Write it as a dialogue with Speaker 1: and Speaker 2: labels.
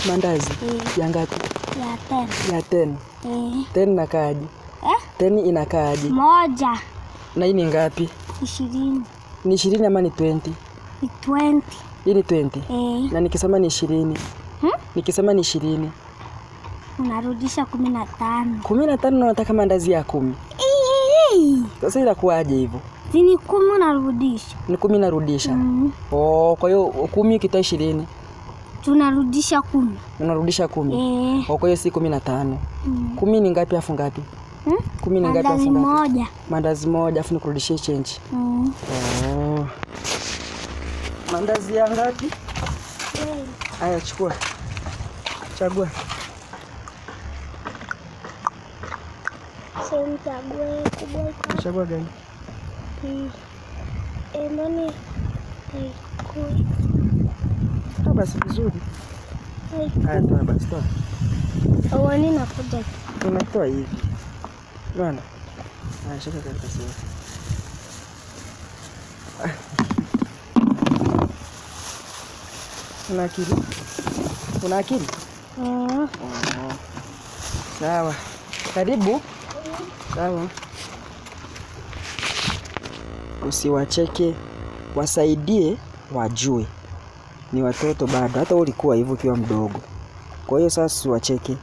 Speaker 1: Mandazi ya ngapi?
Speaker 2: Ya 10.
Speaker 1: Ya 10. 10 inakaaje?
Speaker 2: Eh?
Speaker 1: 10 inakaaje?
Speaker 2: Moja.
Speaker 1: Na hii ni ngapi?
Speaker 2: 20.
Speaker 1: Ni 20 ama ni 20?
Speaker 2: Ni 20.
Speaker 1: Hii ni 20?
Speaker 2: Eh.
Speaker 1: Na nikisema ni 20? Nikisema ni 20.
Speaker 2: Unarudisha 15.
Speaker 1: 15 na unataka mandazi ya 10. Sasa inakuaje hivyo?
Speaker 2: Ni 10 unarudisha.
Speaker 1: Ni 10 narudisha. Oh, kwa hiyo 10 ukitoa 20.
Speaker 2: Tunarudisha 10.
Speaker 1: Unarudisha 10.
Speaker 2: Eh.
Speaker 1: Oh, kwa hiyo si 15. 10 ni ngapi afu ngapi? 10 ni ngapi afu
Speaker 2: Mandazi
Speaker 1: ngapi?
Speaker 2: moja.
Speaker 1: Mandazi moja afu nikurudishie change. Oh. Mandazi ya ngapi? Haya, chukua. Chagua.
Speaker 2: Sasa nichague kubwa.
Speaker 1: Chagua gani?
Speaker 2: Mbona haikui?
Speaker 1: Toa basi vizuri. Haya, toa basi, toa.
Speaker 2: Uone nakuja.
Speaker 1: Unatoa hivi. Unaona? Haya, shika karatasi yako. Una akili? Una akili? Oh. Sawa. Karibu. Sawa. Usiwacheke, wasaidie wajue. Ni watoto bado, hata wewe ulikuwa hivyo ukiwa mdogo. Kwa hiyo sasa usiwacheke.